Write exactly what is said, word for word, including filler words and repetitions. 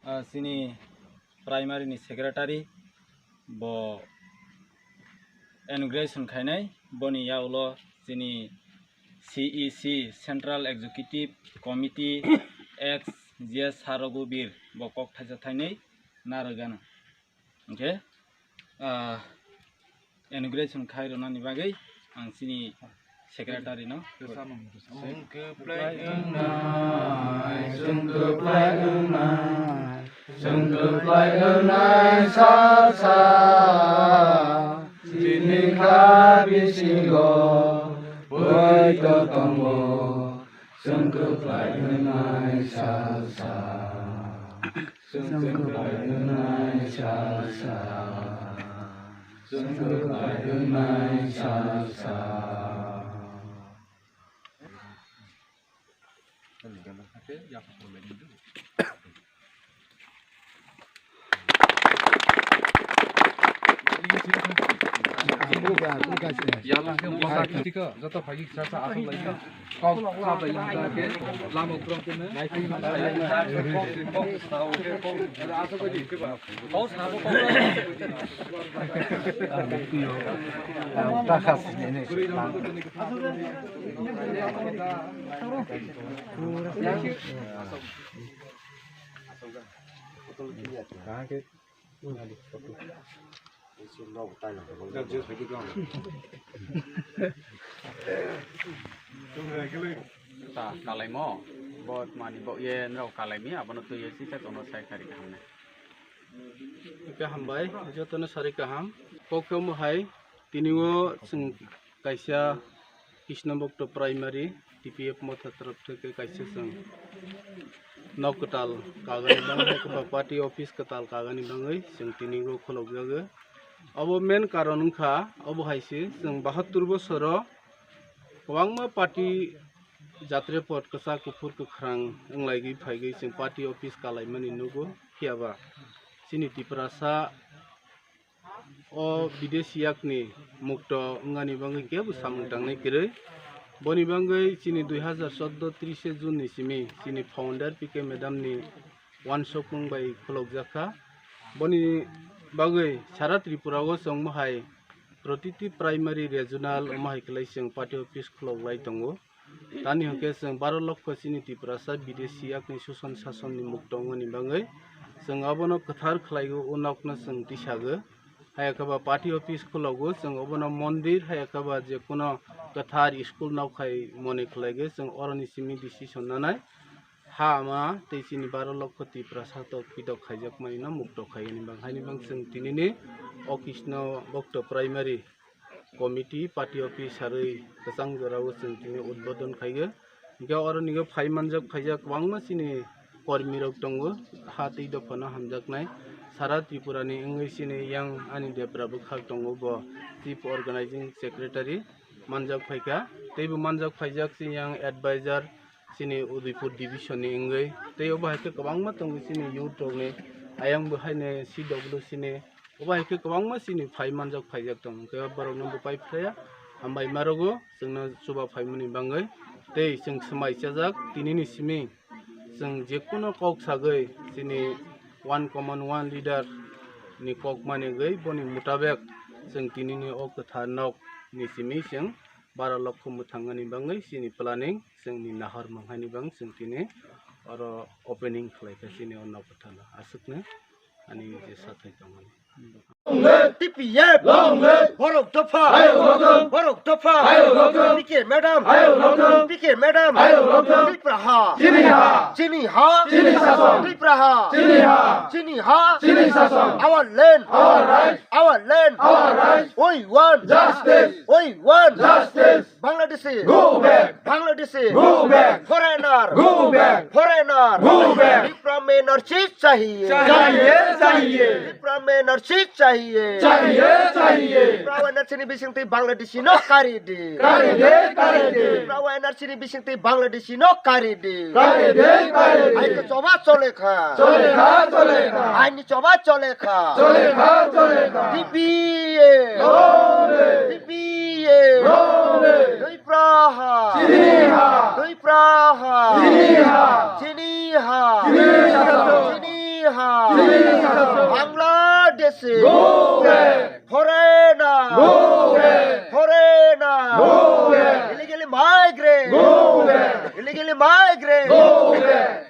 Ah, chini primary ni secretary bo inauguration khainai, boni yagulo chini C E C, Central Executive Committee, ex G S Sarogubir bo kok thaisa thainwi narwgano. Hingkhe, ah, inauguration khai rwnani bagwi ang chini secretary no. Chwng kwplai wngnai, chwng kwplai wngnai, chwng kwplai wngnai sa sa, chini kha bisingo poito tongo, chwng kwplai wngnai sa sa. Chwng kwplai wngnai sa sa. Chwng kwplai wngnai sa sa. Yala khe joto phagi sa sa aswk lai khe. Kok sa bai yang ta khe lama ukrok khe na. Ta kalaimo, bo mani bo ye nrao kalaimi, abono twi ye sisa tono sai kari kaham nai. Hingke hambai, jotono sari kaham. Kok khe omo hai, tini o chwng kaisa Krishna Bhakta Primary, T P F motha taraf theke kaisa chwng nok kwtal kagani bangwi, party office kwtal kagani bangwi chwng tini o khulokjago. Obo main karon wngkha, obo hai se chwng bahattur bosoro kwbangma party jatre pot kwchak kuphur kwkhrang wnglaigwi phaigwi chwng party office kalaimani nugo, phiyaba chini Tiprasa o bidesi yakni mukto wngani bangwi kebo samung tangnai kwrwi. Boni bangwi chini dui hazar chordo trise June ni simi chini founder P K madam ni wansukmung bai khulokjakha. Boni bagwi sara Tripura o chwng mohai protiti primary regional omo hai khlai chwng party office khulok lai tongo. Tani hwnkhe chwng baro lokho chini Tiprasa bidesi yakni suson sasonni mukto wngmani bagwi chwng abono kwthar khlaigo, o nokno chwng tisago. Haya khe ba party office khwlago, chwng obono mondir, haya khe ba je kuno kwthar school nok hai mone khlaigo, chwng oroni simi decision nanai. Ha ama tei chini baro lokho Tiprasa tok pidok khaijakmani no mukto khaigani bang. Haini bang chwng tinini o Krishna Bhakta Primary Committee party office sarwi kwchang jorao chwng tini udbodon khaigo. Hingke oro nigo phai manjak phaijak kwbangma chini kormi rok tongo, ha tei dophano hamjaknai. Sara Tripura ni wngwi chini yang ani debra bwkhak tongo, bo Chief Organizing Secretary manjak phaikha. Teibo manjak phaijak chini yang advisor chini Udaipur division ni wngwi. Tei obo hai khe kwbangma tongo chini youth rok ni, ayang bo haino C W C ni. Obo hai khe kwbangma chini phai manjak phaijak tongo, hwnkhe borokno bo pai phlaiya, hambai ma rwgo chwngno chuba phaimani bagwi. Tei chwng swmai chajak tinini simi chwng jekhuno kok sagwi chini one common one leader ni kok manigwi boni mutabek chwng tinini o kwthar nok ni simi chwng bara lokho mwthangani bagwi chini planning chwngni nahor manghaini bang chwng tini oro opening khlaikha chini o nok kwthar no aswkno ani je sathai tongmani. Long live! T P F! Long live! Borok dopha! Hayung lokthung! Borok dopha! Hayung lokthung! P K madam! Hayung lokthung! P K madam! Hayung lokthung! Tripura ha! Chini ha! Chini ha! Chini sason! Tripura ha! Chini ha! Chini ha! Chini sason! Our land! Our rights! Our land! Our rights! We want! Justice! We want! Justice! Bangladeshi! Go back! Bangladeshi! Go back! Foreigner! Go back! Foreigner! Go back! Tripura में एनआरसी चाहिए! चाहिए, चाहिए! Tripura में एनआरसी चाहिए! चाहिए, चाहिए! Tripura NRC ni bisingtwi Bangladeshi no kari di! Kari de, kari de! Tripura NRC ni bisingtwi Bangladeshi no kari di! Kari de, kari de! Ain to choba chole kha! Chole kha, chole kha! Ain ni choba chole kha! Chole kha, chole kha! T P F! Long live! T P F! Long live! Dui Praha! Chini ha! Dui Praha! Chini ha! Chini ha! Chini ha! Chini ha! Go back! Foreigner! Go back! Foreigner! Go back! Illegally migrant! Go back! Illegally migrant! Go back!